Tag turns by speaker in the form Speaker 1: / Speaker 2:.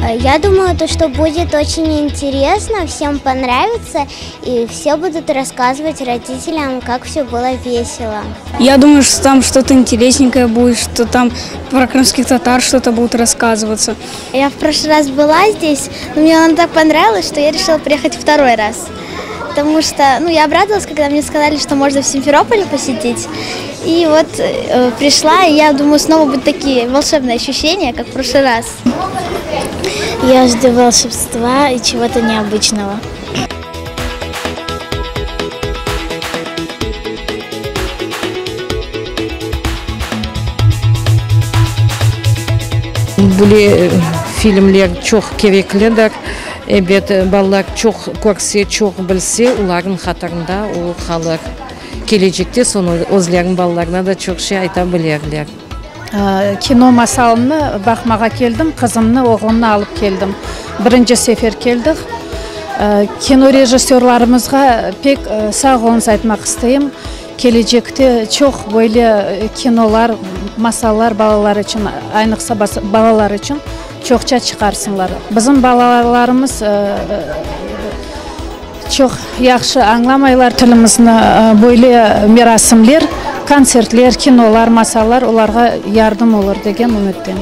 Speaker 1: Я думаю, то, что будет очень интересно, всем понравится, и все будут рассказывать родителям, как все было весело.
Speaker 2: Я думаю, что там что-то интересненькое будет, что там про крымских татар что-то будут рассказываться.
Speaker 1: Я в прошлый раз была здесь, но мне она так понравилась, что я решила приехать второй раз. Потому что, ну, я обрадовалась, когда мне сказали, что можно в Симферополе посетить. И вот пришла, и я думаю, снова будут такие волшебные ощущения, как в прошлый раз.
Speaker 3: Я жду волшебства и чего-то необычного.
Speaker 4: Böyle filmler çoq kereklidir. Ebet, balalar çoq körse, çoq bilse, olarnıñ hatırında o qalır. Kelecekte soñ özleriniñ balalarına da çoq şey ayta bilirler.
Speaker 5: Kino masalını baqmağa keldim, qızımnı, oğlumnı alıp keldim. Birinci sefer keldik. Kino rejissörlarımızğa pek sağ oluñız aytmaq isteyim. Kelecekte çoq böyle kinolar, masallar balalar içün, aynıqsa balalar içün çoqça çıqarsınlar. Bizim balalarımız Çoq yahşı añlamaylar tilimizni. Böyle merasimler, kontsertler, kinolar, masallar olarğa yardım olur degen ümüttem.